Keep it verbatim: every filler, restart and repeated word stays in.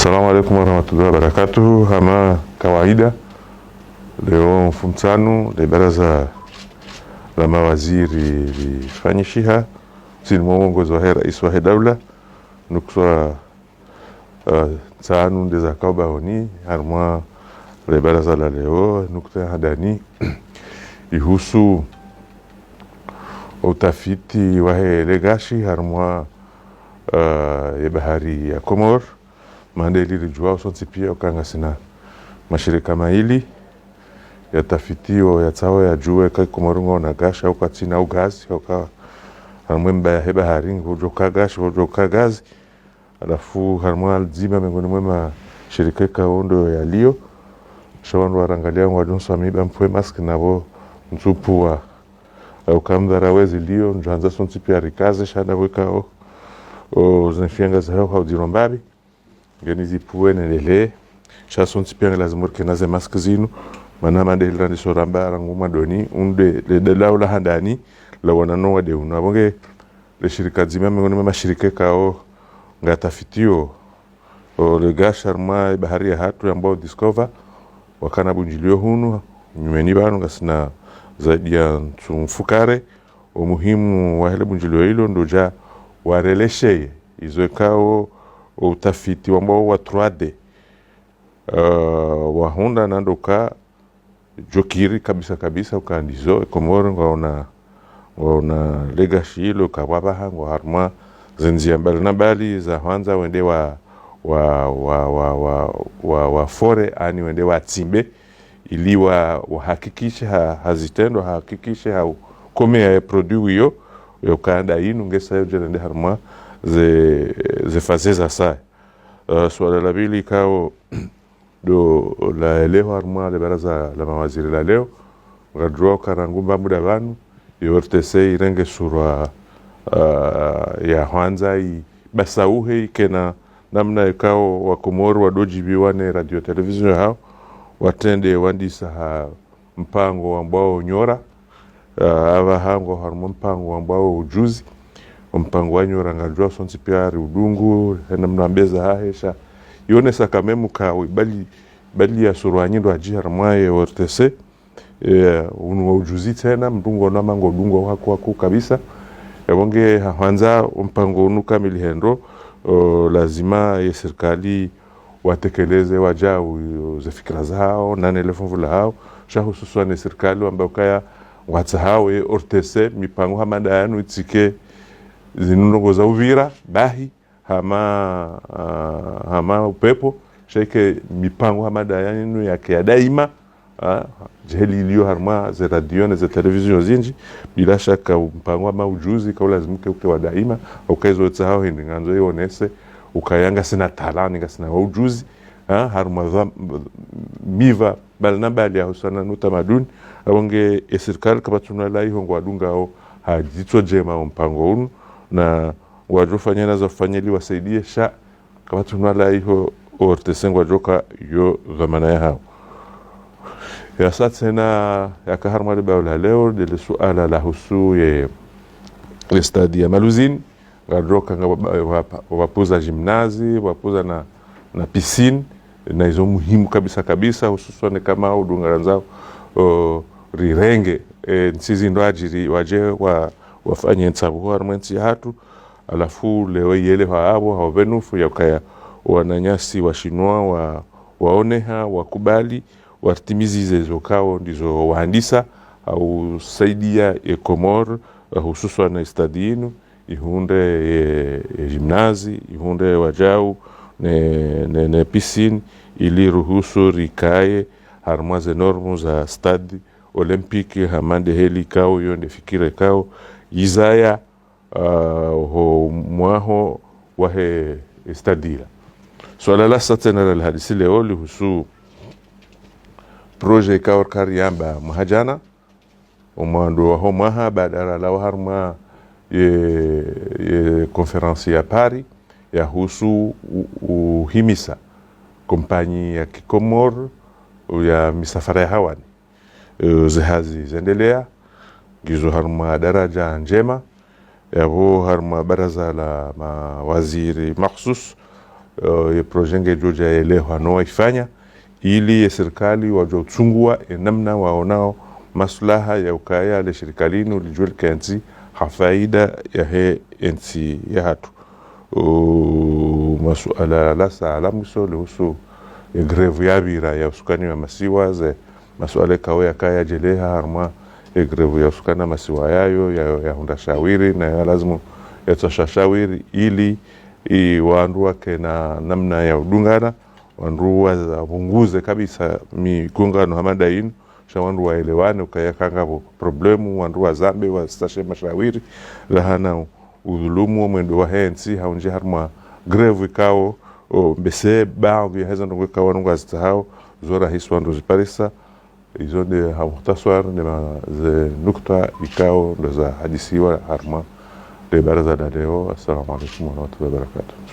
Assalamu alaikum warahmatullahi wabarakatuh. Hama kawaida, leo mfumontsanu, le baraza la mawaziri lifanyishiha, ntsini mwa uongozi wahe rais wahe daula, nukta, eh, ntsanu nde zakao baoni, harumwa le baraza la leo, nukta ya handani, ihusu utafiti wahe le gashi, harumwa, eh, ye bahari ya Komori, mana nde lili ridjuwao sontsi pia uka ngasina mashirika mayili yatafitiyo, yatsahao yadjuwe ka Komori ngwaona gashi, hauka tsina ugazi, hauka harumwa mbaya he bahari, ngodjoka gashi, ngodjoka gazi. Halafu harumwa ldzima mengoni mwe mashirika ikao ndo yaliyo, sha wandru warangalia ngwadjo ntsu miba mpvwe mask na pvo ntsu pua. Hauka mdhara wezi liyo, ndjwandza sontsi pia rikaze, sha ndapvo ikao, o, ze mfiya ngazi hao hau dziro mbapvi. Ngeni zipvue nendelee. Sha sontsi pia nge lazimu rikena ze mask zinu. Mana mande hili randiso ramba rangu mwandoni, unde le dalao la handani, la wanano wade unu. Apvo nge le shirika dzima mengoni mwe mashirika ikao ngatafitiyo, o, le gashi harumwa bahari yahatru yambwao Discover, wakana bunjiliyo hunu, nyumeni pvanu ngasina zaidi ya ntsu mfukare, o muhimu wahe le bunjiliyo ilo ndo udja warelesheye izo ikao o utafiti wambwao wa trois D, eh, wahundra na ndo ka djokiri kabisa kabisa uka ndizo, e Komori ngwaona, ngwaona le gashi ilo, ka pvwa pvaha ngwao harumwa ze ndziya mbali na mbali za hwandza wende wa, wa, wa fore, ani wende watsimbe, ili wa, wahakikishe ha, ha zitrendwa, wahakikishe ha ukomeya ye produit iyo, yo kanda inu ngesa yo djerende harumwa ze, ze phase za saya. Eh, suala la pvili ikao ndo laelehwa harumwa le baraza la mawaziri la leo, ngadjuwao ka rangu mba muda pvanu, ye O R T C irenge surwa, eh, ya hwandza ibasauhe ikena namna ikao wa Komori wadodjibiwa ne radio télévision yahao, watrende wandisa ha mpango wambwao Nyora, ah, apvaha ngwao harumwa mpango wambwao Ujuzi. Mpango wa Nyora ngadjuwao sontsi pia riudungu, hena mna mbeza hahe sha. Yonesa quand même ka, oui, bali, bali ya surwa nyi ndo adji harumwa ye O R T C, eh, unu wa Ujuzi tsena, mdungo na mango dungo waku waku kabisa. Yapvo nge ha hwandza mpango unu kamili hendo, o, lazima ye sirikali watekeleze wadjau ze fikira zahao, nane le funvu lahao, sha hususwani sirikali wamba ukaya ngwatsahao ye O R T C, mipango hama ndayanu itsike zinu ndrongoo za upvira, bahi, hama, ah, hama upepvo, sha ike mipango hama ndayanu yake ya daima, ah, djeli iliyo harumwa ze radio ne ze télévision zindji, bila shaka mpango hama Ujuzi, ka ulazimu ke uke wa daima, uka izo tsahao hindri ngandzo ionese, ukaya ngasina talani, ngasina wa ujuzi, ah, harumwa za, miva, mbali na mbali ya hususwani no utamaduni, apvo nge e sirikali kapvatsi nwa la iho ngwadungao ha dzitso djema o mpango unu, na ngwadjofanya na za ufanya ili wasaidie sha kapvatsi nwa la iho O R T C ngwadjoka yo dhwamana yahao. Yasa tsena yaka harumwa le bao la leo, nde le suala la husu ye, ye stade ya Maluzini, ngadjoka nga wa, wa, wa, wapvuza gymnase, wapvuza na, na piscine, na izo muhimu kabisa kabisa, hususwani kama udunga ngandzao, o, rirenge, e, ntsi zindru adjiri wadje wa, wafanye ntsabuho harumwa entsi yahatru, halafu leo yelehwa apvo ha upvenufu ya ukaya wananyasi washinwa wa, waoneha, wakubali, watimizize zo kao ndizo wahandisa, ha usaidia ye Komori, eh, hususwani stade inu, ihundre ye, ye gymnase, ihundre wadjau, ne, ne, ne piscine, ili ruhusu rikaye harumwa ze normes za stade olympique, hama nde heli kao, yo nde fikira kao, izaya, ah, ho mwaho wahe stade ila. Suala lasa tsena la hadisi leo lihusu projet ikao rikari yamba mwaha djana, omwando waho mwaha, baada ralawa harumwa ye, ye conférence ya Paris, ya husu u, uhimisa kompanyi ya Kikomori ya misafara ya hawani. Eh, ze hazi zendelea, ngizo harumwa daraja ndjema, yapvo harumwa baraza la mawaziri makhsus, eh, ye projet ngedjo dja yelehwa no waifanya, ili ye sirikali wadjo utsungua ye namna waonao maslaha ya ukaya le shirika linu lidjo likentsi ha faida yahe entsi yahatru. O, masuala la sa la mwiso lihusu ye grève yapvira ya usukani wa masiwa, ze masuala ikao yakaya yadjeleha harumwa ye grève ya usukani wa masiwa yayo, ya, yahundra shawiri, na ya lazimu yatosha shawiri, ili, i, wandru wakena namna ya udungana, wandru wapvunguze kabisa migongano hama nda inu, sha wandru waelewane, ukaya kanga pvo problemu, wandru wazambe, wasashe mashawiri, rahana u-, udhulumu wo mwendo wahe ntsi, haundjia harumwa grève ikao, o, mbese baadhwi ya heze ndrongoo ikao wandru ngwazitsahao, zo rahisi wandru ziparisa. Izo nde ha mukhtaswar, nde ma-, ze nukta ikao ndo zahadisiwa harumwa le baraza la leo. Assalamu alaikum warahmatullahi wabarakatuh.